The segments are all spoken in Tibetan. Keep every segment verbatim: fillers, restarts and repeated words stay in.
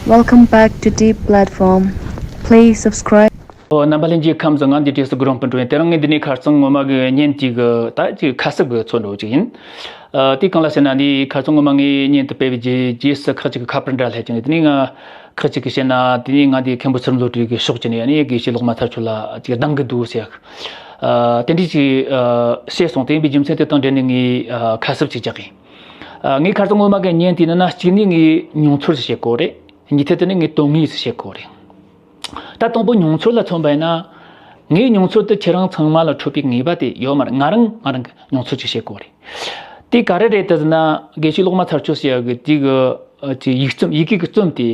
Welcome back to Deep Platform. Please subscribe. ཨོ། རྣམ་པ་ལྷན་རྒྱས་ཁམས་བཟང་། ང་འདི་ཊི་ཨེས་སི་གུ་རུ་རོང་པིན་ཀྲུའུ་ཡིན། དེ་རིང་ངས་འདི་ནས་ཁ་རྩང་ངོ་མ་གི་བརྙན་དེ་གི་ད་ཅིག་ཁ་གསབ་གི་ཚོར་འདུག་ཅིག་ཡིན། ཨ། དེ་གང་ལ་ཟེར་ན། འདི་ཁ་རྩང་ངོ་མ་ངས་བརྙན་དུ་སྤེལ་བའི་རྗེས། རྗེས་སུ་ཁག་ཅིག་གི་ཁ་པར་འདྲ་སླེབས་ཀྱིན། དེ་ནས་ང་ཁག་ཅིག་གིས་བཤད་ན། དེ་ནས་ང་འདི་མཁན་པོ་ཚུར་ལོ་དྲུག་གི་ཕྱོགས་ཀྱི་ནས་ཡང་ནས་དགེ་བཤེས་ལོག་མ་ཚར་ཆོད་ལ་ཅིག་སྡང་གི་འདུག་ཟེར། ཨ། དེ་འདྲས་ཅིག་ཨ། བཤད་སོང་། དེ་ཡིན་པའི་རྒྱུ་མཚན་དེ་དང་འབྲེལ་ནས་ངས་ཨ། ཁ་གསབ་ཅིག་རྒྱག་གི་ཡིན། ཨ། ངས་ཁ་རྩང་ངོ་མ་གི་བརྙན་དེ་ནི་ན། གཅིག་ནས་ངས་མྱོང་ཚོར་ཞིག་བཤད་དགོས་རེད། གཉིས་ཐད་དེ་ནས་ངས་དོན་དངོས་སུ་བཤད་དགོས་རེད། ད་དང་པོ་མྱོང་ཚོར་ལ་མཚོན་པ་ཡིན་ན། ངའི་མྱོང་ཚོར་དེ་ཁྱེད་རང་ཚང་མ་ལ་འཕྲོད་པའི་ངེས་པ་དེ་ཡོད་མ་རེད། ང་རང་ང་རང་གི་མྱོང་ཚོར་ཅིག་བཤད་དགོས་རེད། དེ་ག་རེ་རེད་དེ་ཟེར་ན། དགེ་བཤེས་ལོག་མ་ཚར་ཆོད་ཟེར་ཡག་གི་དེ་གི་ཨ། ཅིག་ཡིག་རྩོམ། ཡི་གེ་གི་རྩོམ་དེ་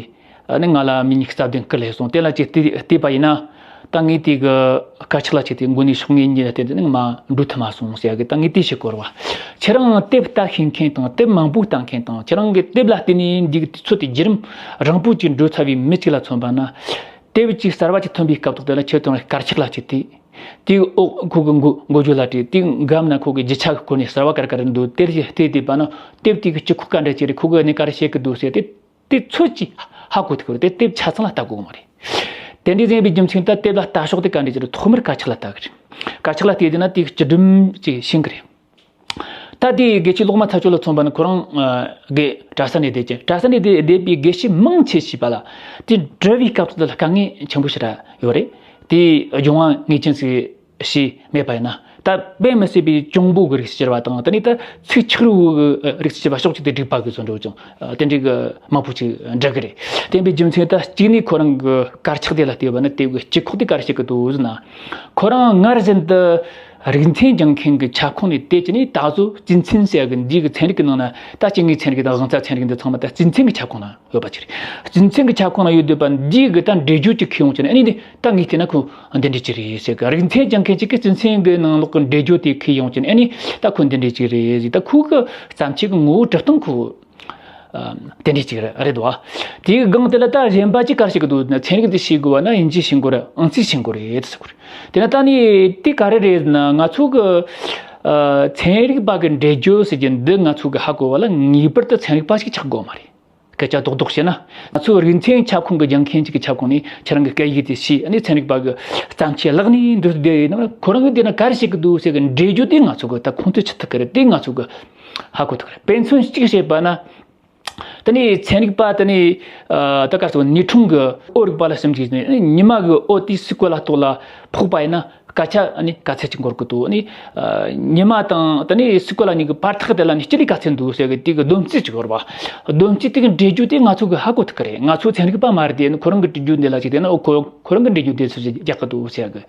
ཨ་ནི་ང་ལ་མི་ཉིས་རྩ་བདུན་བསྐུར་སླེབས་སོང་། དེ་ལ་ཅིག་བལྟས་བལྟས་པ་ཡིན་ན། ད་ངས་དེ་གི་དཀར་ཆག་ལ་ཅིག་དེ་མགོ་ནས་ཕྱོགས་ངེས་གཉིས་ལ་བལྟས་དེ་ནི་མ་འགྲོ་ཐུབ་མ་སོང་ཟེར་ཡག་གི། ད་ངས་དེ་ཞིག་གོ་བ། ཁྱེད་རང་དེབ་ལྟ་ཤེས་མཁན་དང་། དེབ་མང་པོ་ལྟ་མཁན་དང་། ཁྱེད་རང་གི་དེབ་ལ་བལྟས་ནས་འདི་གི་དུས་ཚོད་དེ་བརྒྱུད་རིམ་རིང་པོ་ཅིག་འགྲོ་ཚར་བའི་མི་གཅིག་ལ་མཚོན་པ་ན། དེབ་ཅིག་གསར་བ་ཅིག་ཐོན་པའི་སྐབས་ཐོག་དེ་ལ་ཁྱེད་དང་དཀར་ཆག་ལ་ཅིག་བལྟས། དེའི་འོག་ཁོ་གི་མགོ་མགོ་བརྗོད་ལ་བྲིས། དེའི་འགྲམ་ན་ཁོ་གི་རྒྱུ་ཆ་གི་སྐོར་ནས་གསར་བ་ག་རེ་ག་རེ་འདུག་དེར་བལྟས་བལྟས་པ་ན། དེབ་དེ་གི་སྤྱི་ཁོག་ག་འདྲ་ཅིག་རེད། ཁོ་གི་ནི་ག་རེ་བཤད་གི་འདུག་ཟེར་ཏེ། དེ་ཚོད་ཅིག་ཧ་གོ་ཐུབ་ཀྱི་རེད། དེ་དེབ་ཆ་ཚང་ལ་ལྟ་དགོས་མ་རེད། དེ་འདྲའི་ཟིན་པའི་རྒྱུ་མཚན་ད་དེབ་ལ་ལྟ་ཕྱོགས་དེ་ག་འདྲ་ཅིག་རེད། ཐོག་མར་དཀར་ཆག་ལ་ལྟ་གི་རེད། དཀར་ཆག་ལ་བལྟས་བསྡད་ན་དེའི་སྤྱི་སྒྲོམ་ཅིག་ཤེས་གི་རེད། ད་དེའི་དགེ་བཤེས་ལོག་མ་ཚར་ཆོད་ལ་མཚོན་པ་ན། ཁོ་རང་ཨ། གི་གྲྭ་ས་ནས་བསྡད་ཀྱི། གྲྭ་ས་ནས་བསྡད་བསྡད་པའི་དགེ་བཤེས་མང་ཆེ་ཞིག་པ་ལ་དེ་འབྲི་བའི་སྐབས་སུ་ལ་དཀའ་ངལ་ཆེན་པོ་ཞེ་དྲག་ཡོད་རེད། དེའི་སྦྱོང་བ་ངེས་ཅན་ཞིག་ཞིག་མེད་པ་ཡིན་ན། ད་དཔེ་མི་སྲིད་པའི་གྱོང་པོ་གི་རིགས་སུ་གྱུར་བ་དང་། དེ་ནས་ད་ཚིག་ཆག་རུ་གི་རིགས་སུ་གྱུར་བ། ཕྱོགས་གཅིག་ཏུ་འགྲིག་པ་གི་བཟོ་འདྲ་ཅུང་དེ་འདྲའི་གི་མང་པོ་ཅིག་འདྲ་གི་རེད། དེ་ཡིན་པའི་རྒྱུ་མཚན་ད་གཅིག་ནས་ཁོ་རང་གི་དཀར་ཆག་དེ་ལ་བལྟས་པ་ན། དེ་གི་སྤྱི་ཁོག་དེ་ག་རེ་བཤད་གི་འདུག་ཟེར་ན། ཁོ་རང་སྔར་བཞིན་དུ་རིག་ཚན་སྦྱང་མཁན་གྱི་ཁྱབ་ཁོངས་ནས་བལྟས་ཀྱི་ནས། ད་གཟོད་སྤྱི་ཚན་ཟེར་གི་འདི་གི་ཚན་རིག་གི་ནང་ན། ད་སྐྱེ་དངོས་ཚན་རིག་དང་དབང་རྩ་ཚན་རིག་འདི་ཚང་མ་ད་སྤྱི་ཚན་གྱི་ཁྱབ་ཁོངས་ན་ཡོད་པ་ཅིག་རེད། སྤྱི་ཚན་གྱི་ཁྱབ་ཁོངས་ན་ཡོད་བསྡད་པ་འདི་གི་ད་འགྲེལ་བརྗོད་ཅིག་ཁུར་ཡོང་ཀྱི་ནས། ཨ་ནི་འདི་ད་ངས་བལྟས་ན་ཁོ་འདི་འདྲ་ཅིག་རེད་ཟེར་གི། རིག་ཚན་སྦྱང་མཁན་ཅིག་གིས་སྤྱི་ཚན་གྱི་ནང་ལོགས་ཀྱི་འགྲེལ་བརྗོད་དེ་ཁུར་ཡོང་ཀྱི་ནས། ཨ་ནི་ད་ཁོ་འདི་འདྲ་ཅིག་རེད་ཟེར། ད་ཁོ་གི་བརྩམས་ཆོས་ཀྱི་ངོ་བོ་གྲུབ་སྟངས་ཁོ། ཨ། དེ་འདྲ་ཅིག་རེད་དོ། དེའི་སྒང་དེ་ལ་ད་གཞན་པ་ཅིག་ག་རེ་བཤད་གི་འདུག་ན། ཚན་རིག་འདི་ཤེས་དགོས་པ་ན་དབྱིན་ཇི་ཤེས་དགོས་རེད། ཨང་རྩིས་ཤེས་དགོས་རེད་ཟེར་གི་རེད། དེ་ན་ད་ནི་དེ་ག་རེ་རེད་ན། ང་ཚོ་གི་ཨ། ཚན་རིག་པ་གི་འགྲེལ་བརྗོད་ཟེར་གྱི་འདི་ང་ཚོ་གི་ཧ་གོ་བ་ལ་ངེས་པར་དུ་ཚན་རིག་པ་ཞིག་ཆགས་དགོས་མ་རེད། སྐད་ཆ་རྡོག་རྡོག་བཤད་ན། ང་ཚོ་རིག་ཚན་ཁྱབ་ཁོངས་གི་སྦྱང་མཁན་ཅིག་གི་ཁྱབ་ཁོངས་ནས་ཁྱེད་རང་གི་སྐད་ཡིག་དེ་ཤེས། ཨ་ནི་ཚན་རིག་པ་གི་བརྩམས་ཆོས་བཀླགས་ནས་འདུག་བསྡད་ཡིན་ན། ཁོ་རང་གི་དེ་ན་ག་རེ་བཤད་གི་འདུག་ཟེར་གི་འགྲེལ་བརྗོད་དེ་ང་ཚོ་གི་ད་ཁོང་ཁྲོ་ཆུ་ཐིགས་གི་རེད། དེ་ང་ཚོ་གི་ཧ་གོ་ཐུབ་གི་རེད། དཔེ་མཚོན་གཅིག་བཤད་པ་ན། དེ་ནས་ཚན་རིག་པ་དེ་ནས་ཨ། ད་ག་ཟེར་བ། ནེའུ་ཁྲོན་གྱི་འོད་རིག་པ་ལ་ཞིབ་འཇུག་བྱས་ནས། ཉི་མ་གི་འོད་དེ་སའི་གོ་ལ་ཐོག་ལ་ཕོག་པ་ཡིན་ན་སྐད་ཆ་ནི་ག་ཚད་ཅིག་འགོར་གི་འདུག་ནི། ཨ། ཉི་མ་དང་དེ་ནས་སའི་གོ་ལ་གཉིས་ཀྱི་བར་ཐག་དེ་ལ་ནི་སྤྱི་ལེ་ག་ཚད་འདུག་ཟེར་གི་དེ་གི་སྡོམ་རྩིས་ཅིག་ཡོད་རེད་པ། སྡོམ་རྩིས་དེ་གི་འགྲེལ་བརྗོད་དེ་ང་ཚོ་གི་ཧ་གོ་ཐུབ་གི་རེད། ང་ཚོ་ཚན་རིག་པ་མ་རེད་དེ། ཁོ་རང་གི་འགྲེལ་བརྗོད་འདི་ལ་ཅིག་བལྟས་ན། ཨོ། ཁོ་ཁོ་རང་གི་འགྲེལ་བརྗོད་འདི་ཚོ་ཅིག་རྒྱག་གི་འདུག་ཟེར་གི།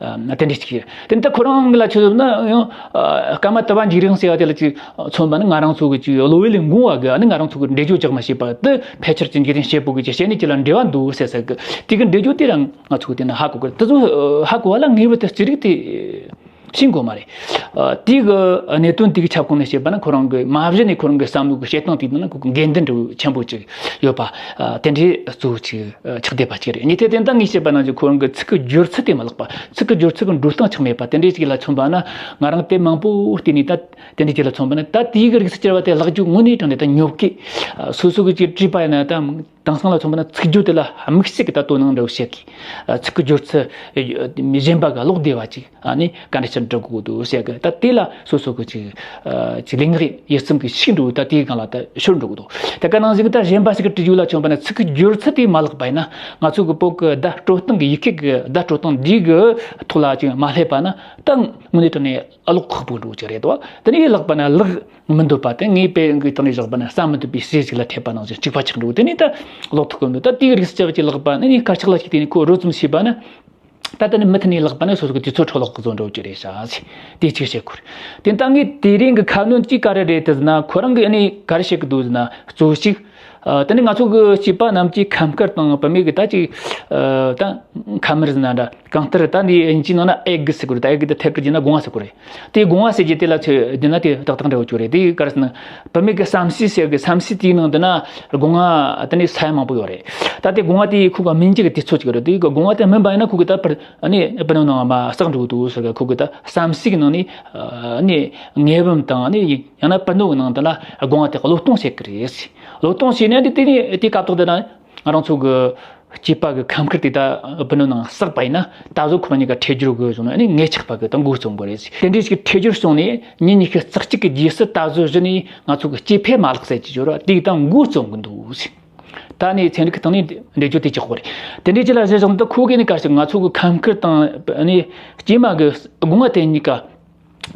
ཨ། དེ་འདྲ་ཅིག་རེད། དེ་ནི་ད་ཁོ་རང་གི་ལ་ཆ་བཞག་ན་ཡང་། ཨ། སྐར་མ་དུ་བ་འཇིགས་རིང་ཟེར་བ་དེ་ལ་ཅིག་མཚོན་པ་ནི། ང་རང་ཚོ་གི་ཅིག་གློ་བུར་ལས་འགོངས་པ་གི། ཨ་ནི་ང་རང་ཚོ་གི་འགྲེལ་བརྗོད་རྒྱག་མ་ཤེས་པ་དེ་ཕལ་ཆེར་ཅིག་འཇིགས་རིང་བྱེད་པོ་གི་ཅིག་བཤད་ནི་ཅིག་ལ་འབྲེལ་བ་འདུག་ཟེར་ཟེར་གི། དེ་གི་འགྲེལ་བརྗོད་དེ་རང་ང་ཚོ་གི་དེ་ན་ཧ་གོ་གི་རེད། དེ་ཚོ་ཧ་གོ་བ་ལ་ངེས་པར་དུ་རྩིས་རིག་དེ་ཤེས་དགོས་མ་རེད། ཨ། དེ་གི་གནད་དོན་དེ་གི་ཁྱབ་ཁོངས་ནས་བཤད་པ་ན། ཁོ་རང་གི་མ་གཞི་ནས་ཁོ་རང་གི་བསམ་བློ་གི་བཤད་སྟངས་དེ་ནང་ཁོ་གི་འགལ་ཟླ་འདྲ་བོ་ཆེན་པོ་ཅིག་ཡོད་པ། ཨ། དེ་འདྲའི་གཙོ་བོ་ཅིག་ཨ། ཆགས་བསྡད་པ་ཅིག་རེད། གཉིས་ཐད་དེ་ད་ངས་བཤད་པ་ནང་བཞིན་ཁོ་རང་གི་ཚིག་གི་སྦྱོར་ཚུལ་དེ་མ་ལེགས་པ། ཚིག་གི་སྦྱོར་ཚུལ་གི་འགྲོ་སྟངས་ཆགས་མེད་པ། དེ་འདྲའི་ཅིག་ལ་མཚོན་པ་ན། ང་རང་དེབ་མང་པོ་བལྟས་ནས་ད་དེ་འདྲའི་ཅིག་ལ་མཚོན་པ་ན། ད་དེའི་གི་རིགས་སུ་གྱུར་པ་དེ་བཀླག་རྒྱུ་དངོས་གནས་དྲང་གནས་ད་ཉོབ་གི། ཨ། སོ་སོ་གི་ཅིག་བྲིས་པ་ཡིན་ན། ད་དེང་སང་ལ་མཚོན་པ་ན་ཚིག་སྦྱོར་དེ་ལ་དམིགས་བསལ་གི་ད་དོ་སྣང་འདྲ་བོ་བྱེད་གི། ཨ། ཚིག་གི་སྦྱོར་ཚུལ་གཞན་པ་གི་ཀློག་བདེ་བ་ཅིག་ཨ་ནི་ག་འདྲ་ཞིག་འབྲི་དགོས་འདུག་ཟེར་གི། ད་དེ་ལ་སོ་སོ་གི་ཅིག་ཨ། ཅིག་ལུས་ངག་ཡིད་གསུམ་གི་ཤུགས་འགྲོ། ད་དེའི་སྒང་ལ་ད་ཤོར་འགྲོ་གི་འདུག་དེ་ག་ནང་བཞིན་གི་ད་གཞན་པ་ཞིག་གི་བྲིས་རྒྱུ་ལ་མཚོན་པ་ན། ཚིག་གི་སྦྱོར་ཚུལ་དེ་མ་ལེགས་པ་ཡིན་ན། ང་ཚོ་གི་བོད་གི་བརྡ་སྤྲོད་སྟངས་གི། ཡི་གེ་གི་བརྡ་སྤྲོད་སྟངས་འདི་གི་ཐོག་ལ་ཅིག་མ་སླེབས་པ་ན། ད་དངོས་གནས་དྲང་གནས་ཀློག་ཁག་པོ་འགྲོ་གི་རེད་དོ། དེ་ནས་ལེགས་པ་ན་ལེགས་མི་འདོད་པ་དེ། ངའི་དཔེ་གི་སྟེང་ནས་བཞག་པ་ན་ས་མི་འདོད་པའི་ཟས་ཅིག་ལ་འཕྲད་པ་ནང་བཞིན་གཅིག་པ་ཆགས་འགྲོ། དེ་ནས་ད་ཀློག་ཐུབ་གི་མི་འདུག་ད་དེའི་རིགས་སུ་གྱུར་པ་ཅིག་ལེགས་པ་ནི་ནི་དཀར་ཆག་ལ་ཞིག་བལྟས་ནས་ཁོ་རོབ་ཙམ་ཤེས་པ་ན། ད་ལྟ་ནི་མུ་མཐུད་ནས་ལེགས་པ་ནི་སོ་སོ་གི་དུས་ཚོད་འཕྲོ་བརླག་གི་བཟོ་འདྲ་བོ་ཅིག་རེད་ཤག་ཟེར། དེ་གཅིག་བཤད་དགོས་རེད། དེ་ད་ངས་དེ་རིང་གི་ཁ་སྣོན་གཅིག་ག་རེ་རེད་དེ་ཟེར་ན། ཁོ་རང་གིས་ཨ་ནི་ག་རེ་བཤད་གི་འདུག་ཟེར་ན། གཙོ་ཆེ། ཨ། ད་ནི་ང་ཚོ་གི་སྐྱེས་པ་རྣམས་ཀྱི་ཁམས་དཀར་དང་བུད་མེད་ཀྱི་ད་ཅིག་ཨ། ད་ཁམས་དམར་ཟེར་ན་འདྲ། གང་ལྟར་ད་འདི་དབྱིན་ཇིའི་ནང་ན་ཨེ་གི་ཟེར་གི་རེད། ད་ཨེ་གི་ད་ཐད་ཀར་བརྗོད་ན་སྒོ་ང་ཟེར་གི་རེད། དེ་སྒོ་ང་ཟེར་རྒྱུ་དེ་ལ་ཚོད་བསྡད་ན་དེ་ཏག་ཏག་འདྲ་བོ་ཅིག་རེད། དེ་ག་རེ་ཟེར་ན། བུད་མེད་ཀྱི་བསམ་སྲིད་ཟེར་གི། བསམ་སྲིད་དེའི་ནང་དུ་ན་སྒོ་ང་དེ་ནས་ས་ཡ་མང་པོ་ཡོད་རེད། ད་དེ་སྒོ་ང་དེ་ཁོ་གི་སྨིན་རྒྱུ་གི་དུས་ཚོད་ཅིག་རེད། དེ་གི་སྒོ་ང་དེ་སྨིན་པ་ཡིན་ན་ཁོ་གི་ད་པར་ཨ་ནི་སྤུ་ནུ་ནང་མར་བསགས་འགྲོ་གི་འདུག་ཟེར་གི། ཁོ་གི་ད་བསམ་སྲིད་ཀྱི་ནང་ནས་ཨ་ནི་མངལ་བུམ་དང་ཨ་ནི་ཡང་ན་སྤུ་ནུ་གི་ནང་དུ་ལ་སྒོ་ང་དེ་གློད་གཏོང་བྱེད་གི་རེད། གློད་གཏོང་བྱས་ནས་དེ་དེ་ནས་དེ་སྐབས་ཐོག་དེ་ན། ང་རང་ཚོ་གི་སྐྱེས་པ་གི་ཁམས་ཁུར་དེ་ད་སྦུག་ནང་བསགས་པ་ཡིན་ན། ད་གཟོད་ཁོ་རང་གཉིས་ཀ་འཕྲད་སྦྱོར་གི་བཟུང་ནས་ནི་མངལ་ཆགས་པ་གི་ད་འགོ་རྩོམ་གི་རེད། དེ་འདྲའི་ཞིག་འཕྲད་སྦྱོར་བྱུང་ནས་ཉིན་ཉི་ཤུ་རྩ་གཅིག་གི་རྗེས་སུ་ད་གཟོད་གཞི་ནས་ང་ཚོ་གི་སྐྱེ་འཕེལ་མ་ལག་ཟེར་གྱི་སྦྱོར་བ་དེ་ད་འགོ་རྩོམ་གི་འདུག་ཟེར། ད་ནི་ཚན་རིག་གི་སྟེང་ནས་འགྲེལ་བརྗོད་དེ་རྒྱག་གི་རེད། དེ་འདྲའི་ཅི་ལ་ཟེར་བཞག་ན། ད་ཁོ་གིས་ནི་ག་ཞིག་ང་ཚོ་གི་ཁམས་ཁུར་དང་ནི་སྐྱེས་མ་གི་སྒོ་ང་དེ་གཉིས་ཀ་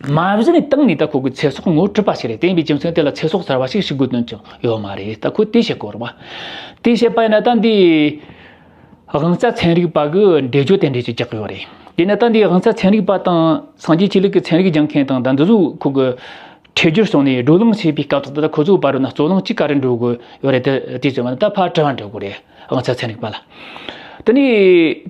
མ་གཞི་ནས་བཏང་ནས་ད་ཁོ་གི་ཚེ་སྲོག་ངོ་སྤྲད་པ་ཞིག་རེད། དེ་ཡིན་པའི་རྒྱུ་མཚན་དེ་ལ་ཚེ་སྲོག་གསར་བ་ཞིག་ཞིག་དགོས་དོན་ཅང་ཡོད་མ་རེད། ད་ཁོས་དེ་བཤད་གོ་རེད་པ། དེ་བཤད་པ་ཡིན་ན་ད་འདི་དབང་རྩ་ཚན་རིག་པ་གི་འགྲེལ་བརྗོད་དེ་འདྲ་ཞིག་རྒྱག་གི་ཡོད་རེད། དེ་ན་ད་འདི་དབང་རྩ་ཚན་རིག་པ་དང་སངས་རྒྱས་ཆོས་ལུགས་ཀྱི་ཚན་རིག་སྦྱང་མཁན་དང་ད་འདི་ཚོ་ཁོ་གི་འཕྲད་སྦྱོར་བྱུང་ནས་བགྲོ་གླེང་བྱས་པའི་སྐབས་དག་ད་ཁོ་ཚོའི་བར་ན་རྩོད་གླེང་གཅིག་ག་རེ་འགྲོ་གི་ཡོད་རེད། དེ་དེ་ཚོ་མ་ད་ཕར་དྲི་བ་འགྲོ་གི་རེད། དབང་རྩ་ཚན་རིག་པ་ལ། དེ་ནས་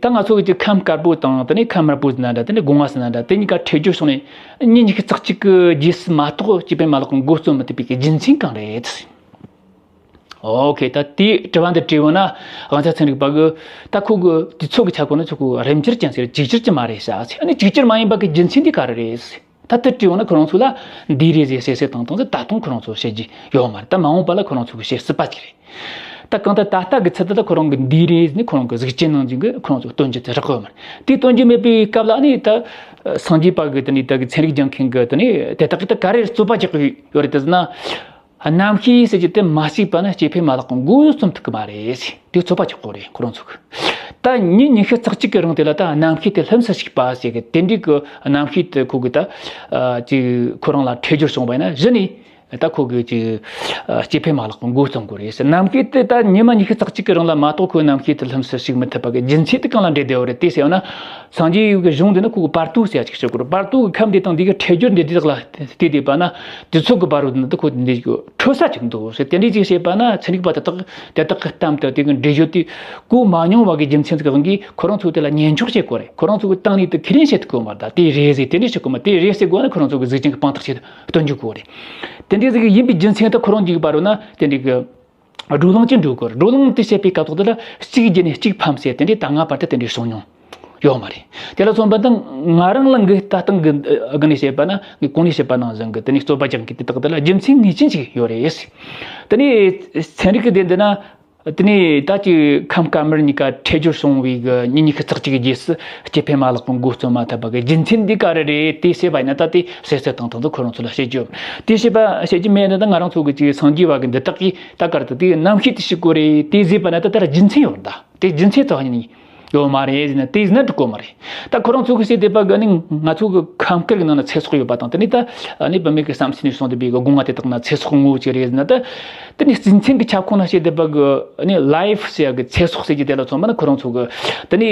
ད་ང་ཚོ་གི་ཁམས་དཀར་པོ་དང་དེ་ནས་ཁམས་དམར་པོ་ཟེར་ན་འདྲ། དེ་ནས་སྒོ་ང་ཟེར་ན་འདྲ། དེ་གཉིས་ཀ་འཕྲད་སྦྱོར་བྱུང་ནས་ཉིན་ཉི་ཤུ་རྩ་གཅིག་གི་རྗེས་སུ་མ་གཏོགས་སྐྱེ་འཕེལ་མ་ལག་གི་འགོ་རྩོམ་མི་ཐུབ་པའི་གི་རྒྱུ་མཚན་གང་རེད། ཨོ་ཁེ། ད་དེའི་དྲི་བ་འདི་དྲིས་ཡོང་ན། དབང་རྩ་ཚན་རིག་པ་གི་ད་ཁོ་གི་དུས་ཚོད་ཀྱི་ཁྱབ་ཁོངས་ནི་ཁོ་གི་རིམ་གྱར་ཅན་ཟེར། ཅིག་ཅར་གྱི་མ་རེད་ཤག་ཟེར། ཨ་ནི་ཅིག་ཅར་མ་ཡིན་པ་གི་རྒྱུ་མཚན་འདི་ག་རེ་རེད་ཟེར། ད་དེ་དྲིས་ཡོང་ན་ཁོ་རང་ཚོ་ལ་འདི་རེད་ཟེར་གསལ་གསལ་ཐང་ཐང་དེ་ད་དུང་ཁོ་རང་ཚོ་བཤད་རྒྱུ་ཡོད་མ་རེད། ད་མ་འོངས་པ་ལ་ཁོ་རང་ཚོ་གི་བཤད་སྲིད་པ་ཅིག་རེད། ད་གང་ལྟར་ད་ལྟ་གི་ཚད་དུ་ད་ཁོ་རང་གི་འདི་རེད་ཟེར་ནས་ཁོ་རང་གི་གཟིགས་རྒྱན་ནང་བཞིན་གི་ཁོ་རང་ཚོ་སྟོན་རྒྱུ་དེ་རག་གི་ཡོད་མ་རེད། དེ་སྟོན་རྒྱུ་མེད་པའི་སྐབས་ལ་ནི་ད་སངས་རྒྱས་པ་གི་དེ་ནས་ད་གི་ཚན་རིག་སྦྱང་མཁན་གི་དེ་ནས་དེ་དག་གི་ད་ག་རེར་རྩོད་པ་རྒྱག་གི་ཡོད་རེད་ཟེར་ན། རྣམ་ཤེས་ཟེར་རྒྱུ་དེ་མ་གཅིག་པ་ན་སྐྱེ་འཕེལ་མ་ལག་གི་འགོ་རྩོམ་ཐུབ་ཀྱི་མ་རེད་ཟེར། དེ་རྩོད་པ་རྒྱག་གི་རེད་ཁོ་རང་ཚོ་གི། ད་ཉིན་ཉི་ཤུ་རྩ་གཅིག་གི་རིང་དེ་ལ་ད་རྣམ་ཤེས་དེ་ལྷུམས་སུ་ཞུགས་པ་ཟེར་གི་དེ་འདྲའི་གི་རྣམ་ཤེས་དེ་ཁོ་གི་ད་ཅིག་ཁོ་རང་ལ་འཕྲད་སྦྱོར་བྱུང་བ་ཡིན་ན། གཞི་ནས་ད་ཁོ་གི་ཅིག་སྐྱེ་འཕེལ་མ་ལག་གི་འགོ་རྩོམ་དགོས་རེད་ཟེར། རྣམ་ཤེས་དེ་ད་ཉི་མ་ཉི་ཤུ་རྩ་གཅིག་གི་རིང་ལ་མ་གཏོགས་ཁོའི་རྣམ་ཤེས་དེ་ལྷུམས་སུ་ཞུགས་མི་ཐུབ་པ་གི་རྒྱུ་མཚན་དེ་གང་ལ་འབྲེལ་བསྡད་ཡོད་རེད་དེ་ཟེར་ཡོང་ན། སངས་རྒྱས་ཀྱི་གཞུང་འདི་ནི་ཁོ་གི་བར་དོ་ཟེར་ཡ་ཅིག་ཤོད་དགོས་རེད། བར་དོ་གི་ཁམས་འདི་དང་འདི་གི་འཕྲད་སྦྱོར་འདི་འདི་དག་ལ་བལྟས་བསྡད་པ་ན། དུས་ཚོད་ཀྱི་བར་དོ་འདི་ཁོ་འདི་འཁྲུལ་ས་ཅིག་འདུག་ཟེར། དེ་འདྲའི་ཅིག་བཤད་པ་ན། ཚན་རིག་པ་དེ་དག་དེ་དག་གི་གཏམ་དང་དེ་གི་འགྲེལ་བརྗོད་དེ་གོ་མ་མྱོང་བ་གི་རྒྱུ་མཚན་གྱི་དབང་གིས་ཁོ་རང་ཚོ་དེ་ལ་ཉན་འཇོག་བྱེད་དགོས་རེད། ཁོ་རང་ཚོ་གི་སྟེང་ནས་དེ་ཁས་ལེན་བྱེད་ཐུབ་ཀྱི་ཡོད་མ་རེད། ད་དེ་རེད་ཟེར་དེ་འདྲ་བྱེད་དགོས་མ། དེ་རེད་ཟེར་དགོས་ན་ཁོ་རང་ཚོ་གི་གཟིགས་རྒྱན་གྱི་དཔང་རྟགས་ཆེད་དུ་སྟོན་རྒྱུ་དགོས་རེད། དེ་འདྲ་ཟིག་ཡིན་པའི་རྒྱུ་མཚན་དེ་ཁོ་རང་གི་བར་ན་དེ་འདྲ་གི་བགྲོ་གླེང་ཅིག་འགྲོ་དགོས། བགྲོ་གླེང་དེ་བྱེད་པའི་སྐབས་ཐོག་དེ་ལ་གཅིག་བརྒྱུད་ནས་གཅིག་ཕམ་ཟེར་དེ་འདྲའི་ད་སྔ་བར་དུ་དེ་འདྲའི་བྱུང་མྱོང་ཡོད་མ་རེད། དེ་ལ་མཚོན་པ་དང་ང་རང་ལ་འགི་ལྟ་སྟངས་གི་སྒང་ནས་བཤད་པ་ན། ངས་གོང་ནས་བཤད་པ་ནང་བཞིན་གི་དེ་ནས་རྩོད་པ་རྒྱག་མཁན་དེ་དག་དེ་ལ་རྒྱུ་མཚན་ངེས་ཅན་ཅིག་ཡོད་རེད། དེ་ནས་ཚན་རིག་གི་སྡེ་འདི་ན་དེ་ནས་ད་ཅི་ཁམས་དཀར་དམར་གཉིས་ཀ་འཕྲད་སྦྱོར་བྱུང་བའི་གི་ཉིན་ཉི་ཤུ་རྩ་གཅིག་གི་རྗེས་སུ་སྐྱེ་འཕེལ་མ་ལག་གི་འགོ་རྩོམ་མ་ཐུབ་པ་གི་རྒྱུ་མཚན་འདི་ག་རེ་རེད་དེ་བཤད་པ་ཡིན་ན། ད་དེ་གསལ་གསལ་ཐང་ཐང་དུ་ཁོ་རང་ཚོ་ལ་བཤད་རྒྱུ། དེ་བཤད་པ་བཤད་རྒྱུ་མེད་ན། ད་ང་རང་ཚོ་གི་ཅིག་སངས་རྒྱས་བ་གི་འདི་དག་གིས་ད་གར་དུ་དེ་རྣམ་ཤེས་དེ་ཞིག་གོ་རེད་དེ་ཟེར་པ་ན། ད་ད་ར་རྒྱུ་མཚན་ཡོད་ད། དེ་རྒྱུ་མཚན་དག་ཡིན་ཡོད་མ་རེད་ཟེར་ན། དེ་ཟེར་ན་འགྲིག་གོ་མ་རེད། ད་ཁོ་རང་ཚོ་གི་བཤད་བསྡད་པ་གི་ནི་ང་ཚོ་གི་ཁམས་དཀར་གི་ནང་ན་ཚེ་སྲོག་ཡོད་པ་དང་། དེ་ནི་ད་ནི་བུད་མེད་ཀྱི་བསམ་ཚུལ་ནས་གསུངས་བསྡད་པའི་གི་སྒོ་ང་དེ་དག་ན་ཚེ་སྲོག་ངོ་བོ་ཅིག་རེད་ཟེར་ན། ད་དེ་ནི་རྩིས་མཚན་གི་ཁྱབ་ཁོངས་ན་བཤད་བསྡད་པ་གི་ནི་ལའིཕ་ཟེར་ཡ་གི་ཚེ་སྲོག་ཟེར་གྱི་དེ་ལ་མཚོན་པ་ན། ཁོ་རང་ཚོ་གི་དེ་ནི་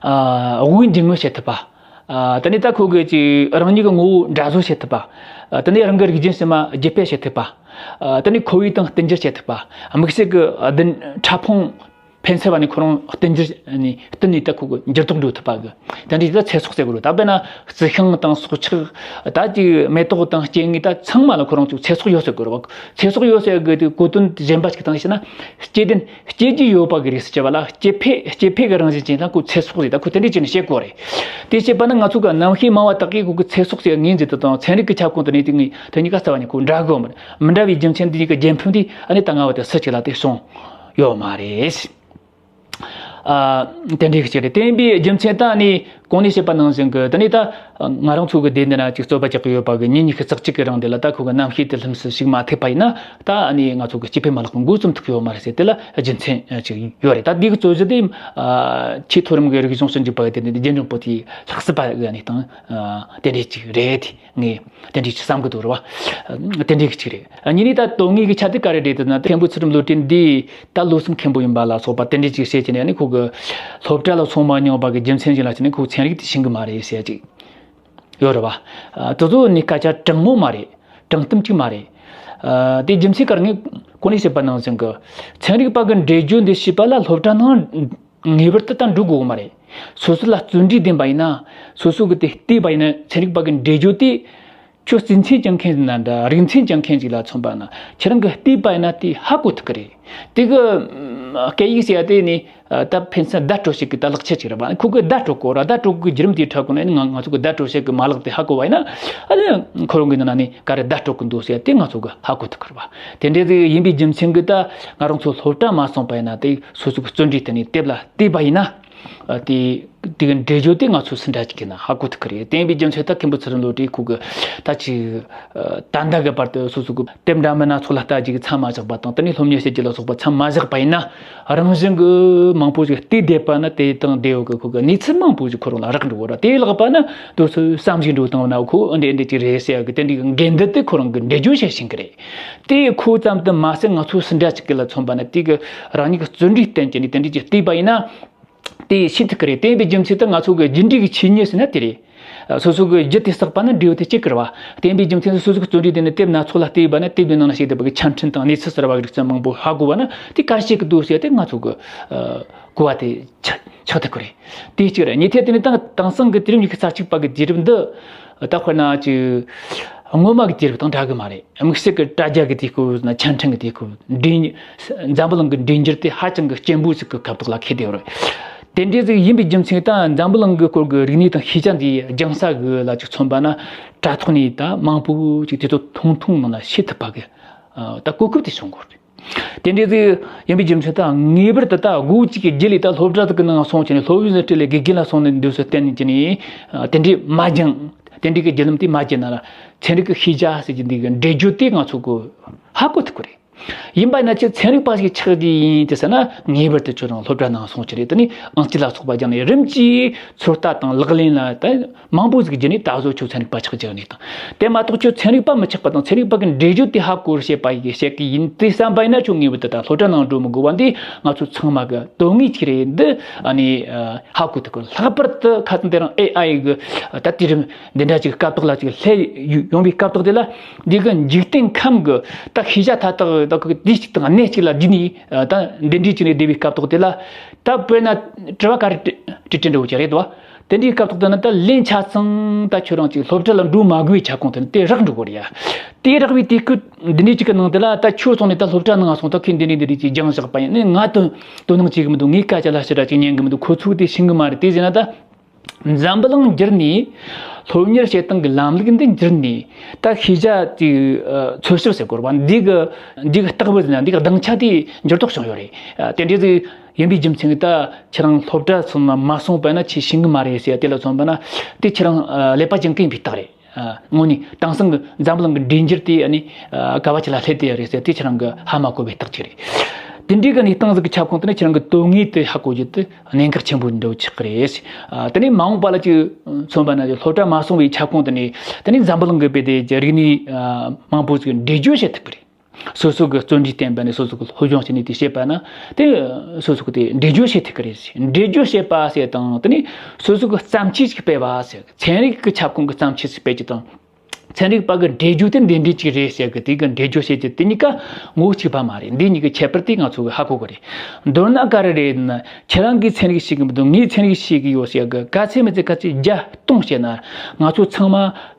ཨ་དབུགས་འབྱིན་རྔུབ་བྱེད་ཐུབ་པ། ཨ་དེ་ནས་ད་ཁོ་གི་ཅིག་རང་ཉིད་ཀྱི་ངོ་བོ་འདྲ་བཟོ་བྱེད་ཐུབ་པ། ཨ་དེ་ནས་རང་གི་རིགས་རྒྱུད་ཕྱི་མ་རྒྱུད་སྤེལ་བྱེད་ཐུབ་པ། ཨ་དེ་ནས་ཁོ་བོའི་སྟེང་བསྟུན་འགྱུར་བྱེད་ཐུབ་པ། དམིགས་བསལ་གྱི་ཨ་བདུན་ཕྲ་ཕུང་ཕན་ཚུན་བར་ནས་ཁོ་རང་བསྟུན་འགྱུར་ནས་བསྟུན་ནས་ད་ཁོ་གི་འགྱུར་ལྡོག་འགྲོ་ཐུབ་པ་གི། དེ་འདྲའི་ད་ཚེ་སྲོག་ཟེར་དགོས་རེད། ད་དཔེར་ན་རྩི་ཤིང་དང་སྲོག་ཆགས། ད་ཅིག་མེ་ཏོག་དང་སྐྱེ་དངོས་ད་ཚང་མ་ལ་ཁོ་རང་ཚོ་ཚེ་སྲོག་ཡོད་ཟེར་དགོས་རེད་བ། ཚེ་སྲོག་ཡོད་ཟེར་དགོས་དེ་གོ་དོན་གཞན་པ་ཞིག་དང་ཕྱིན་ན། སྐྱེ་ལྡན་སྐྱེ་རྒྱུ་ཡོད་པ་གི་རིགས་སུ་བྱ་བ་ལ་སྐྱེ་འཕེལ་སྐྱེ་འཕེལ་གྱི་རང་བཞིན་ཅན་ལ་ཁོ་ཚེ་སྲོག་ཟེར། ད་ཁོ་དེ་འདྲའི་ཅན་ནས་བཤད་དགོས་རེད། དེ་བཤད་པ་ན་ང་ཚོ་གི་རྣམ་ཤེས་སྨྲ་བ་དག་གིས་ཁོ་གི་ཚེ་སྲོག་ཟེར་ངོས་འཛིན་དུ་དང་། ཚན་རིག་གི་ཁྱབ་ཁོངས་དུ་ནས་དེ་ངས་དེ་གཉིས་ཀ་རྩ་བ་ནས་ཁོ་འདྲ་གི་ཡོད་མ་རེད། མི་འདྲ་བའི་རྒྱུ་མཚན་འདི་གཉིས་ཀྱི་རྒྱལ་ཕམ་འདི་ཨ་ནི་ད་སྔ་བ་དེ་སུ་གཅིག་ལ་དེ་བྱུང་ཡོད་མ་རེད། ཨ་དེ་འདྲའི་གཅིག་རེད། དེ་ཡིན་པའི་རྒྱུ་མཚན་ད་ནི་གོང་ནས་བཤད་པ་ནང་བཞིན་གྱི་དེ་ནས་ད་ང་རང་ཚོ་གི་སྡེ་འདི་ན་ཅིག་རྩོད་པ་རྒྱག་གི་ཡོད་པ་གི་ཉིན་ཉི་ཤུ་རྩ་གཅིག་གི་རིང་དེ་ལ་ད་ཁོ་གི་རྣམ་ཤེས་དེ་ལྷུམས་སུ་ཞུགས་མ་ཐུབ་པ་ཡིན་ན། ད་ཨ་ནི་ང་ཚོ་གི་སྐྱེ་འཕེལ་མ་ལག་གི་འགོ་རྩོམ་ཐུབ་ཀྱི་ཡོད་མ་རེད་ཟེར། དེ་ལ་རྒྱུ་མཚན་ཅིག་ཡོད་རེད། ད་འདི་གི་རྩོད་གཞི་དེ་ཨ་ཆེས་མཐོ་རིམ་གྱི་རིག་གཞུང་ཞིབ་འཇུག་པ་དེ་ནི་རྒྱུན་འབྲིང་པོ་དེའི་ལྷག་བསྡུས་པ་ཡིན་ནི་དང་། ཨ་དེ་འདྲའི་ཅིག་རེད། ངས་དེ་འདྲའི་ཅིག་བསམ་གི་འདུག་རེད་བ། དེ་འདྲའི་ཅིག་རེད། གཉིས་ནས་ད་དོན་དངོས་ཀྱི་ཆ་དེ་ག་རེ་རེད་ཟེར་ན། མཁན་པོ་ཚུལ་ཁྲིམས་བློ་གྲོས་འདི་ད་ལོ་གསུམ་མཁན་པོ་ཡིན་པ་ལ་སོགས་པ་དེ་འདྲའི་ཅིག་བཤད་ཀྱི་ནས། ཨ་ནི་ཁོ་གི་སློབ་གྲྭ་ལ་སོང་མ་མྱོང་བ་གི་རྒྱུ་མཚན་ཞིག་ལ་བྱས་ནས་ཁོ་ཚན་རིག་དེ་ཤེས་གི་མ་རེད་ཟེར་ཅིག་ཡོད་རེད་བ། ཨ་དེ་ཚོ་ནི་སྐད་ཆ་དྲང་མོ་མ་རེད། དྲང་གཏམ་ཅིག་མ་རེད། ཨ་དེ་རྒྱུ་མཚན་ག་རེ། ངས་གོང་ནས་བཤད་པ་ནང་བཞིན་གི་ཚན་རིག་པ་གི་འགྲེལ་བརྗོད་འདི་ཤེས་པ་ལ་སློབ་གྲྭ་ནང་ངེས་པར་དུ་ད་འགྲོ་དགོས་མ་རེད། སོ་སོ་ལ་བརྩོན་འགྲུས་ལྡན་པ་ཡིན་ན། སོ་སོ་གི་དེ་བལྟས་པ་ཡིན་ན། ཚན་རིག་པ་གི་འགྲེལ་བརྗོད་དེ་ཁྱོད་རྩིས་མཚན་སྦྱང་མཁན་ཡིན་ན་འདྲ། རིག་མཚན་སྦྱང་མཁན་ཅིག་ལ་མཚོན་པ་ན། ཁྱེད་རང་གི་བལྟས་པ་ཡིན་ན་དེ་ཧ་གོ་ཐུབ་ཀྱི་རེད། དེ་གི་ སྐད་ཡིག་ཟེར་ཡ་དེ་ནི་ད་ཕན་ཚུན་བརྡ་སྤྲོད་བྱེད་ཀྱི་ད་ལག་ཆ་ཅིག་རེད་པ། ཁོ་གི་བརྡ་སྤྲོད་གོ་ར། བརྡ་སྤྲོད་གི་བརྒྱུད་རིམ་དེའི་ཁྲོད་ཀུན་ནས་ང་ང་ཚོ་གི་བརྡ་སྤྲོད་བྱེད་ཀྱི་མ་ལག་དེ་ཧ་གོ་བ་ཡིན་ན། ཨ་ནི་ཁོ་རང་གི་ནང་ནས་ག་རེ་བརྡ་སྤྲོད་གི་འདུག་ཟེར་ཡ་དེ་ང་ཚོ་གི་ཧ་གོ་ཐུབ་ཀྱི་རེད་པ། དེ་འདྲ་ཟིག་ཡིན་པའི་རྒྱུ་མཚན་གྱིས་ད་ང་རང་ཚོ་སློབ་གྲྭ་མ་སོང་བ་ཡིན་ན། དེ་སོ་སོ་གི་བརྩོན་འགྲུས་བརྟེན་ནས་དེབ་ལ་བལྟས་པ་ཡིན་ན། ཨ། དེ་དེ་གི་འགྲེལ་བརྗོད་དེ་ང་ཚོ་སུ་འདྲ་ཅིག་གི་ན་ཧ་གོ་ཐུབ་ཀྱི་རེད། དེ་ཡིན་པའི་རྒྱུ་མཚན་ད་མཁན་པོ་ཚུལ་ཁྲིམས་བློ་གྲོས་ཁོ་གི་ད་ཅིག་ཨ། ད་ལྟ་གི་བར་དུ་སོ་སོ་གི་དེབ་འདྲ་མིན་སྣ་ཚོགས་ལ་ལྟ་རྒྱུ་གི་མཚམས་མ་བཞག་པ་དང་། དེ་ནས་སློབ་གཉེར་བྱེད་རྒྱུ་ལ་སོགས་པ་མཚམས་མ་བཞག་པ་ཡིན་ན། རང་བཞིན་གི་མང་པོ་ཞིག་བལྟས་བསྡད་པ་ན། དེ་དང་འབྲེལ་ཡོད་གི་ཁོ་གི་གནས་ཚུལ་མང་པོ་ཞིག་ཁོ་རང་ལ་རག་འགྲོ་གི་རེད། དེ་ལྷག་པ་ན་དུས་ཚོད་བསམ་གཞིག་འགྲོ་བཏང་ན། ཁོ་འདི་འདི་ཅིག་རེད་ཟེར་ཡ་གི་དེ་འདྲའི་འགན་འདི་དེ་ཁོ་རང་གི་འགྲེལ་བརྗོད་བྱེད་བཞིན་གི་རེད། དེ་ཁོ་ཙམ་དུ་མ་ཟད། ང་ཚོ་སུ་འདྲ་ཅིག་གི་ལ་མཚོན་པ་ན། དེ་གི་རང་ཉིད་ཀྱི་བརྩོན་འགྲུས་བརྟེན་གྱི་ནི་དེ་འདྲ་ཅིག་བལྟས་པ་ཡིན་ན། དེ་ཤེས་ཐུབ་ཀྱི་རེད། དེ་ཡིན་པའི་རྒྱུ་མཚན་དུ་ང་ཚོ་གི་རྒྱུ་འབྲས་ཀྱི་ཆོས་ཉིད་ཟེར་ན་དེ་རེད། སོ་སོ་གི་རྒྱུ་དེ་བསགས་པ་ན་འབྲས་བུ་དེ་སྐྱེ་གི་རེད་པ། དེ་ཡིན་པའི་རྒྱུ་མཚན་དུ་སོ་སོ་གི་བརྩོན་འགྲུས་དེ་ནི་དེབ་སྣ་ཚོགས་ལ་བལྟས་པ་ན། དེབ་དེ་ནང་ན་བཤད་བསྡད་པ་གི་ཆ་འཕྲིན་དང་གནས་ཚུལ་གསར་བ་གི་རིགས་ཚན་མང་པོ་ཧ་གོ་བ་ན། དེ་ག་རེ་བྱེད་ཀྱི་འདུག་ཟེར་ཡ་དེ་ང་ཚོ་གི་ཨ། གོ་བ་དེ་ཆགས་ཆགས་ཐུབ་ཀྱི་རེད། དེ་གཅིག་རེད། གཉིས་ཐད་དེ་ནི་ད་དེང་སང་གི་དུས་རབས་ཉི་ཤུ་རྩ་གཅིག་པ་གི་དུས་རབས་འདི། ད་དཔེར་ན་ཅིག་སྔོན་མ་གི་དུས་རབས་དང་འདྲ་གི་མ་རེད། དམིགས་བསལ་གྱི་དྲ་རྒྱ་གི་དུས་སྐབས་ན། ཆ་འཕྲིན་གྱི་དུས་སྐབས། འབྲས། འཛམ་བུ་གླིང་གི་འབྲས་འགྱུར་དེ་ཧ་ཅང་གི་སྐྱེན་པོ་ཞིག་གི་སྐབས་ཐོག་ལ་འཁེལ་བསྡད་ཡོད་རེད། དེ་འདྲ་ཟིག་ཡིན་པའི་རྒྱུ་མཚན་ད་འཛམ་བུ་གླིང་གི་སྐོར་གྱི་རིག་གནས་དང་ཤེས་བྱ་འདི་སྦྱང་ས་གི་ལ་ཅིག་མཚོན་པ་ན། དྲ་ཐོག་ནས་ད་མང་པོ་ཅིག་དེ་ཚོ་ཐུང་ཐུང་ནང་ལ་ཤེས་ཐུབ་པ་གི་ད་གོ་སྐབས་དེ་བྱུང་གོ་རེད། དེ་འདྲ་ཟིག་ཡིན་པའི་རྒྱུ་མཚན་ད་ངེས་པར་དུ་ད་སྒོ་གཅིག་གི་རྒྱུད་ལས་ད་སློབ་གྲྭ་དག་གི་ནང་སོང་བྱས་ནས། སློབ་ཡོན་ཟིན་བྲིས་ལས་དགེ་རྒན་ལ་སོང་ནས་འདུག་སེ་བསྟན་ནས་བྱས་ནས། དེ་འདྲའི་མ་སྦྱངས། དེ་འདྲའི་གི་བརྒྱུད་ལམ་དེ་མ་བརྒྱུད་ན་ར། ཚན་རིག་གི་ཤེས་བྱ་ཟེར་གྱི་འདི་གི་འགྲེལ་བརྗོད་དེ་ང་ཚོ་གི་ཧ་གོ་ཐུབ་ཀྱི་རེད། ཡིན་པ་ན་ཁྱེད་ཚན་རིག་པ་ཞིག་ཆགས་རྒྱུ་ཡིན་དེ་ཟེར་ན། ངེས་པར་དུ་ཁྱོད་རང་སློབ་གྲྭ་ནང་སོང་བྱས་ནས། དེ་ནས་ཨང་རྩིས་ལ་སོགས་པ་སྦྱངས་ནས། རིམ་གྱིས་ཚོད་ལྟ་དང་ལག་ལེན་ལ་ད་མང་པོ་ཟིག་བརྒྱུད་ནས། ད་གཟོད་ཁྱོད་ཚན་རིག་པ་ཆགས་རྒྱུ་ནས་དང་། དེ་མ་གཏོགས་ཁྱོད་ཚན་རིག་པ་མི་ཆགས་པ་དང་། ཚན་རིག་པ་གི་འགྲེལ་བརྗོད་དེ་ཧ་གོ་བྱེད་པ་ཡིན་བཤད་གི་ཡིན་དེ་བསམ་པ་ཡིན་ན། ཁྱོད་ངེས་པར་དུ་ད་སློབ་གྲྭ་ནང་འགྲོ་མི་དགོས་པ། འདི་ང་ཚོ་ཚང་མ་གི་དོན་དངོས་ཅིག་རེད། འདི་ཨ་ནི་ཧ་གོ་ཐུབ་གི། ལྷག་པར་དུ་ཁ་སང་དེ་རིང་ཨེ་ཨའི་གི་ད་དུས་རིམ་འདི་འདྲ་ཅིག་སྐབས་ཐོག་ལ་ཅིག་སླེབས་ཡོང་བའི་སྐབས་ཐོག་དེ་ལ། འདི་གི་འཇིག་རྟེན་ཁམས་གི་ད་ཤེས་བྱ་མཐའ་དག་ད་གི་དུས་གཅིག་དང་གནས་གཅིག་ལ་བསྡུས་ནས། ད་འདི་འདྲའི་ཅིག་ནས་བསྡད་པའི་སྐབས་ཐོག་དེ་ལ། ད་དཔེར་ན་དྲི་བ་ག་རེ་དྲི་དྲི་དྲི་འདྲ་བོ་ཅིག་རེད་དོ། དེ་འདྲའི་སྐབས་ཐོག་དེ་ན་ད་ལན་ཆ་ཚང་ད་ཁྱོད་རང་ཅིག་སློབ་གྲྭ་ལ་འགྲོ་མ་དགོས་པའི་ཁྱབ་ཁོངས་དེ་ནི་དེ་རག་འགྲོ་གི་རེད་ཡ། དེ་རག་པའི་དུས་སྐབས་འདི་འདྲའི་ཅིག་གི་ནང་དེ་ལ། ད་ཁྱོད་སོང་ནས་ད་སློབ་གྲྭ་ནང་སོང་། ད་ཁྱོད་འདི་འདྲའི་འདི་འདྲའི་ཅིག་སྦྱངས་བཞག་པ་ཡིན་ནི། ང་དོ་དོ་སྣང་བྱེད་གི་མི་འདུག་ངས་སྐད་ཆ་ལ་ཞེ་དྲག་ཅིག་ཉན་གི་མི་འདུག་ཁོ་ཚོས་དེ་ཤེས་གི་མ་རེད། དེ་ཟེར་ན་ད། འཛམ་བུ་གླིང་འགྱུར་ནས། སློབ་གཉེར་བྱེད་སྟངས་ཀྱི་ལམ་ལུགས་འདི་འགྱུར་ནས། ད་ཤེས་བྱ་དེ་འཚོལ་ཞིབ་ཟེར་དགོས་རེད་པ། འདི་གི་འདི་གི་རྟགས་བུ་ཟེར་ན། འདི་གི་སྡིངས་ཆ་དེ་འགྱུར་ལྡོག་བྱུང་ཡོད་རེད། དེ་འདྲ་ཟིག་ཡིན་པའི་རྒྱུ་མཚན་གྱིས་ད་ཁྱེད་རང་སློབ་གྲྭ་ཚང་ལ་མ་སོང་བ་ན་ཁྱེད་ཤེས་གི་མ་རེད་ཟེར་དེ་ལ་མཚོན་པ་ན། དེ་ཁྱེད་རང་ཀླད་པ་སྦྱང་གི་ཡིན་པའི་རྟགས་རེད། དངོས་གནས་དེང་སང་གི་འཛམ་བུ་གླིང་གི་འབྲས་འགྱུར་དེ་ཨ་ནི་ག་བ་ཅིག་ལ་སླེབས་བསྡད་ཡོད་རེད་ཟེར་དེ་ཁྱེད་རང་གི་ཧ་མ་གོ་བའི་རྟགས་ཅིག་རེད། དེ་འདྲའི་གི་གནས་སྟངས་ཟིག་གི་ཁྱབ་ཁོངས་དེ་ནས་ཁྱེད་རང་གི་དོན་དངོས་དེ་ཧ་གོ་རྒྱུ་དེ་གནད་འགག་ཆེན་པོ་འདྲ་བོ་ཆགས་ཀྱི་རེད། དེ་ནས་མ་འོངས་པ་ལ་ཅིག་མཚོན་པ་ན། སློབ་གྲྭ་མ་སོང་བའི་ཁྱབ་ཁོངས་དེ་ནས། དེ་ནས་འཛམ་བུ་གླིང་གི་དཔེ་དེ་རིག་གནས་མང་པོ་ཟིག་འགྲེལ་བརྗོད་བྱེད་ཐུབ་ཀྱི་རེད། སོ་སོ་གི་བརྩོན་འགྲུས་བརྟེན་པ་ནས་སོ་སོ་གི་སློབ་སྦྱོང་བྱས་ནས་དེ་བྱེད་པ་ན། དེ་སོ་སོ་གི་དེ་འགྲེལ་བརྗོད་བྱེད་ཐུབ་ཀྱི་རེད། འགྲེལ་བརྗོད་བྱེད་པ་ཟེར་དང་། དེ་ནས་སོ་སོ་གི་བརྩམས་ཆོས་ཤིག་སྤེལ་བ་ཟེར། ཚན་རིག་གི་ཁྱབ་ཁོངས་ཀྱི་བརྩམས་ཆོས་ཤིག་སྤེལ་རྒྱུ་དང་། ཚན་རིག་པ་གི་འགྲེལ་བརྗོད་དེ་འདི་འདྲའི་ཅིག་རེད་ཟེར་གི། དེ་གི་འགྲེལ་བརྗོད་བྱེད་རྒྱུ་དེ་གཉིས་ཀ་ངོ་བོ་གཅིག་པ་མ་རེད། འདི་གཉིས་ཀྱི་ཁྱད་པར་དེ་ང་ཚོ་གི་ཧ་གོ་གི་རེད། མདོར་ན་ག་རེ་རེད་ན། ཁྱེད་རང་གིས་ཚན་རིག་ཤེས་གི་མི་འདུག་ངས་ཚན་རིག་ཤེས་གི་ཡོད་ཟེར་གི། ག་ཚད་མི་ཚད་ག་ཚད་བརྒྱ་སྟོང་བཤད་ན། ང་ཚོ་ཚང་མ་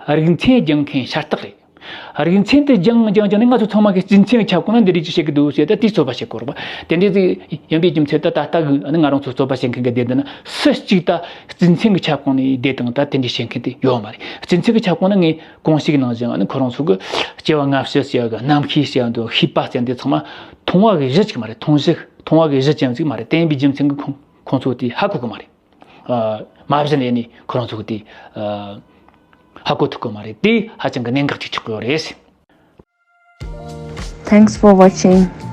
རིག་ཚན་སྦྱང་མཁན་ཤ་སྟག་རེད། རིག་ཚན་དེ་སྦྱང་སྦྱང་སྦྱང་ནས་ང་ཚོ་ཚང་མ་གི་རྩིས་མཚན་གྱི་ཁྱབ་ཁོངས་ན་འདི་འདྲ་ཅིག་བཤད་གི་འདུག་ཟེར། ད་དེའི་རྩོད་པ་བྱེད་དགོས་རེད་པ། དེ་འདྲ་ཟིག་ཡིན་པའི་རྒྱུ་མཚན་ད་ད་ལྟ་གི་ཨ་ནི་ང་རང་ཚོ་རྩོད་པ་བྱེད་མཁན་གི་སྡེ་འདི་ན། སུ་གཅིག་ད་རྩིས་མཚན་གྱི་ཁྱབ་ཁོངས་ནས་བསྡད་དང་ད་དེ་འདྲ་བཤད་མཁན་དེ་ཡོད་མ་རེད། རྩིས་མཚན་གྱི་ཁྱབ་ཁོངས་ན་ངས་གོང་ཞུས་ནང་བཞིན་ཨ་ནི་ཁོ་རང་ཚོ་གི་སྐྱེ་བ་སྔ་ཕྱི་ཟེར་ཡ་གི། རྣམ་ཤེས་ཟེར་ཡ་འདུག་ཤེས་པ་ཟེར་ཡ་འདི་ཚང་མ་མཐོང་བ་གི་གཞི་གཅིག་མ་རེད། མཐོང་གཞི་མཐོང་བ་གི་གཞི་ཅན་ཅིག་མ་རེད། དེ་ཡིན་པའི་རྒྱུ་མཚན་གྱིས་ཁོང་ཁོང་ཚོ་དེ་ཧ་གོ་གི་མ་རེད། ཨ། མ་གཞི་ནས་ནི་ཁོ་རང་ཚོ་དེ་ཨ། ཧ་གོ་ཐུབ་གི་མ་རེད། དེ་ཧ་ཅང་གི་གནད་འགག་ཅིག་ཆགས་ཀྱི་ཡོད་རེད། Thanks for watching.